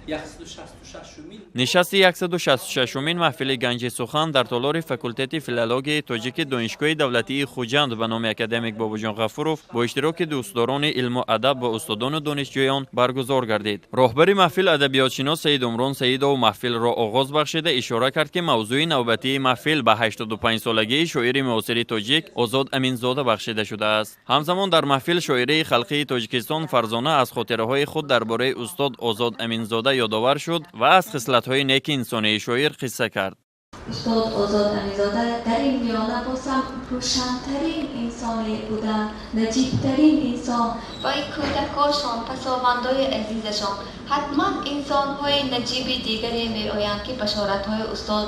166-умин Нишасти 166-умин маҳфили «Ганҷи сухан» дар толори факултети филологияи тоҷики Донишгоҳи давлатии Хуҷанд ба номи академик Бобоҷон Ғафуров бо иштироки дӯстдорони илму адаб ва устодону донишҷӯён баргузор гардид. Роҳбари маҳфил, адабиётшинос Саидумрон Саидов, маҳфилро оғоз бахшида, ишора кард, ки мавзӯи навбатии маҳфил ба 85-солагии шоири муосири тоҷик Озод Аминзода бахшида шудааст. Ҳамзамон дар маҳфил шоираи халқии Тоҷикистон Фарзона аз хотираҳои худ дар бораи устод Озод Аминзода ёдовар шуд ва аз хислатҳои неки инсонии шоир қисса кард. Устод Озод Аминзода дар ин миёна бозам рӯшантарин инсоне буданд, наҷибтарин инсон. Ва ин кӯдакошон, пасовандои азизашон, ҳатман инсонҳои наҷиби дигаре меоянд, ки башоратҳои устод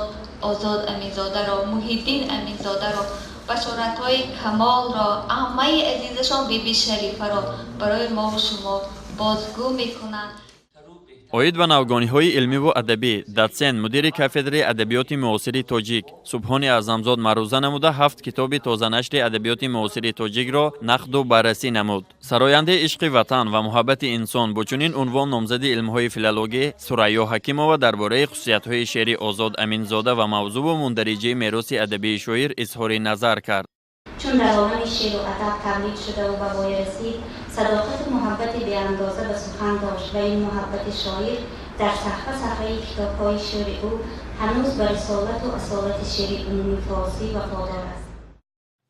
Озод Аминзодаро, Муҳиддин Аминзодаро, башоратҳои Камолро, аммаи азизашон Биби Шарифаро барои мову шумо бозгӯ мекунанд. Оид ба навгониҳои илмиву адабӣ дотсент, мудири кафедраи адабиёти муосири тоҷик Субҳони Аъзамзод маъруза намуда, ҳафт китоби тозанашри адабиёти муосири тоҷикро нақду баррасӣ намуд. Сарояндаи ишқи ватан ва муҳаббати инсон, бо чунин унвон номзади илмҳои филологӣ Сурайё Ҳакимова дар бораи хусусиятҳои шеъри Озод Аминзода ва мавзӯву мундариҷаи мероси адабии шоир изҳори назар кард. Чун дар олами шеъру адаб тавлид шудаву ба воя расид, садоқату муҳаббати беандоза ба сухан дошт ва ин муҳаббати шоир дар саҳфа саҳфаи китобҳои шеъри ӯ ҳанӯз ба рисолату асолати шеъри умумии форсӣ вафодор аст.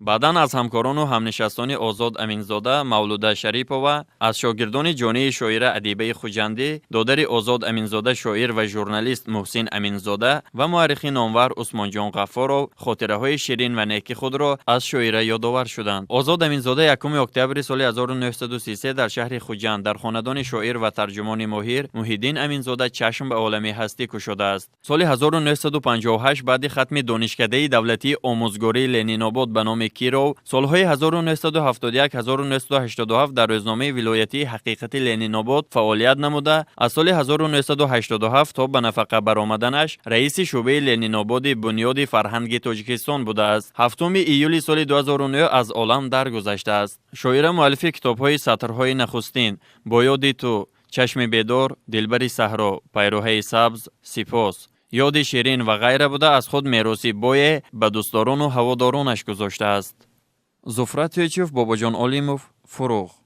Баъдан аз ҳамкорону ҳамнишастони Озод Аминзода Мавлуда Шарипова, аз шогирдони ҷонии шоира Адибаи Хуҷандӣ, додари Озод Аминзода, шоир ва журналист Муҳсин Аминзода ва муаррихи номвар Усмонҷон Ғаффоров хотираҳои ширин ва неки худро аз шоира ёдовар шуданд. Озод Аминзода 1 октябри соли 1933 дар шаҳри Хуҷанд дар хонадони шоир ва тарҷумони моҳир Муҳиддин Аминзода чашм ба олами ҳастӣ кушодааст. Соли 1958 баъди хатми Донишкадаи давлатии омӯзгории Ленинобод ба номи Киров, солҳои 1971-1987 дар рӯзномаи вилоятии «Ҳақиқати Ленинобод» фаъолият намуда, аз соли 1987 то ба нафақа баромаданаш раиси шӯъбаи Ленинободи Бунёди фарҳанги Тоҷикистон будааст. 7 июли соли 2009 аз олам даргузаштааст. Шоира муаллифи китобҳои «Сатрҳои нахустин», «Бо ёди ту», «Чашми бедор», «Дилбари саҳро», «Пайроҳаи сабз», «Сипос», «Ёди ширин» ва ғайра буда, аз худ мероси бое ба дӯстдорону ҳаводоронаш гузоштааст. Зуфрат Тӯчев, Бобоҷон Олимов, Фуруғ.